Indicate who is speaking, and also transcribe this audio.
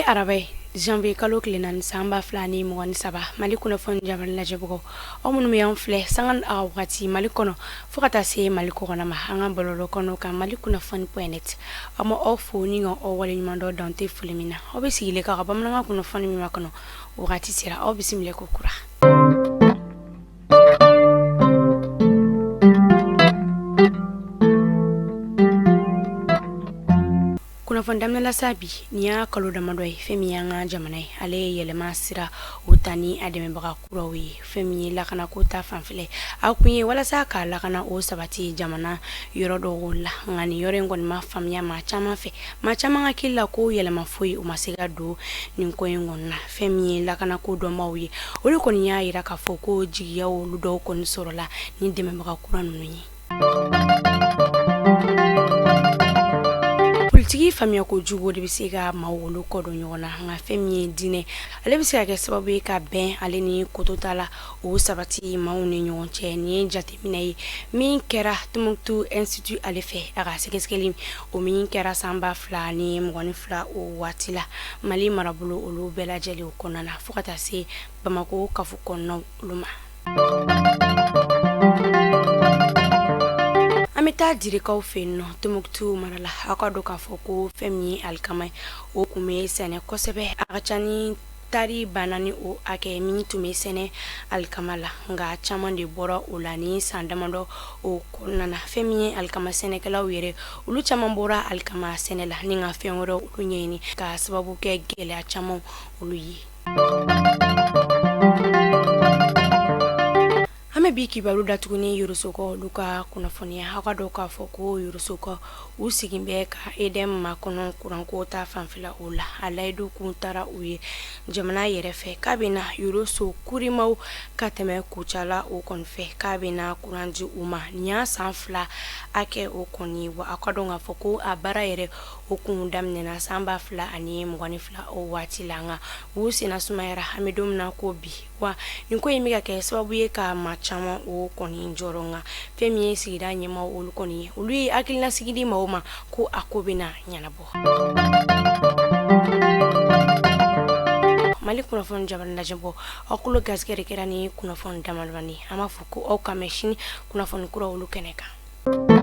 Speaker 1: Araba ye, janvier kalo tile 4 san 2023. Mali kunnafoni jabaranin lajɛbagaw, aw minnu bɛ an filɛ sanga ni a wagati Mali kɔnɔ fo ka taa se Mali kɔkan ma, an ka bɔlɔlɔ kɔnɔ kan mali kunnafoni point net, an bɛ aw fo ni ka aw waleɲuman dɔn dan tɛ foli min na. Aw bɛ sigilen k'aw ka bamanankan kunnafoni min makɔnɔ, wagati sera, aw bisimila ko kura. Kunnafoni daminɛ la sa bi, nin y'a kalo damadɔ ye, fɛn min y'an ka jamana ye, ale ye yɛlɛma sira o ta ni a dɛmɛbaga kuraw ye. Fɛn min ye lakanako ta fanfɛla, a kun ye walasa ka lakana o sabati jamana yɔrɔ dɔw la. Nka nin yɔrɔ in kɔni ma faamuya maa caman fɛ. Maa caman hakili la ko yɛlɛma foyi o ma se ka don nin ko in kɔni na. Fɛn min ye lakanako dɔnbaaw ye, olu kɔni y'a jira k'a fɔ ko jigiya olu dɔw kɔni sɔrɔla ni dɛmɛbaga kura ninnu ye. Politiki faamuya kojugu de bɛ se ka maaw olu kɔ don ɲɔgɔn na. Nka fɛn min ye diinɛ, ale bɛ se ka kɛ sababu ye ka bɛn ale ni kotota la o sabati maaw ni ɲɔgɔn cɛ. Nin ye jateminɛ ye min kɛra Tumutu Institut ale fɛ, a ka sɛgɛsɛgɛli o min kɛra san 2022 o waati la Mali marabolo olu bɛɛ lajɛlen kɔnɔna na fo ka taa se Bamakɔ kafo kɔnɔnaw olu ma. An bɛ taa Direkaw fɛ yen nɔ Tumutu mara la. Aw ka dɔn k'a fɔ ko fɛn min ye alikama ye, o tun bɛ sɛnɛ kosɛbɛ. A ka ca ni tari 4000 o hakɛ min tun bɛ sɛnɛ alikama la, nka caman de bɔra o la ni san damadɔ o kɔnɔna na. Fɛn min ye alikama sɛnɛkɛlaw yɛrɛ, olu caman bɔra alikama sɛnɛ la ni ka fɛn wɛrɛ olu ɲɛɲini ka sababu kɛ gɛlɛya caman olu ye. An bɛ bi kibaru datugu ni Yorosokaw olu ka kunnafoniya. Aw ka dɔn k'a fɔ ko Yorosokaw u sigi bɛ ka EDM makɔnɔ kuranko ta fanfɛla o la. A layidu kun tara u ye jamana yɛrɛ fɛ k'a bɛna Yoroso Kurimaw ka tɛmɛ Kucala o kɔni fɛ, k'a bɛna kuran di u ma. Nin y'a san 2 hakɛ o kɔni. Wa aw ka dɔn k'a fɔ ko a baara yɛrɛ o kun daminɛna san 2022 o waati la, nka u senna sumayara an bɛ don min na ko bi. Wa nin ko in bɛ ka kɛ sababu ye ka maa caman o kɔni jɔrɔ. Nka fɛn min ye sigida ɲɛmaaw olu kɔni ye, olu ye hakililasigi di maaw ma ko a ko bɛna ɲɛnabɔ. Mali kunnafoni jabaranin lajɛbɔ, aw tulo garisɛgɛ de kɛra ni kunnafoni damadamani. An b'a fɔ ko aw k'an bɛn sini kunnafoni kura olu kɛnɛ kan.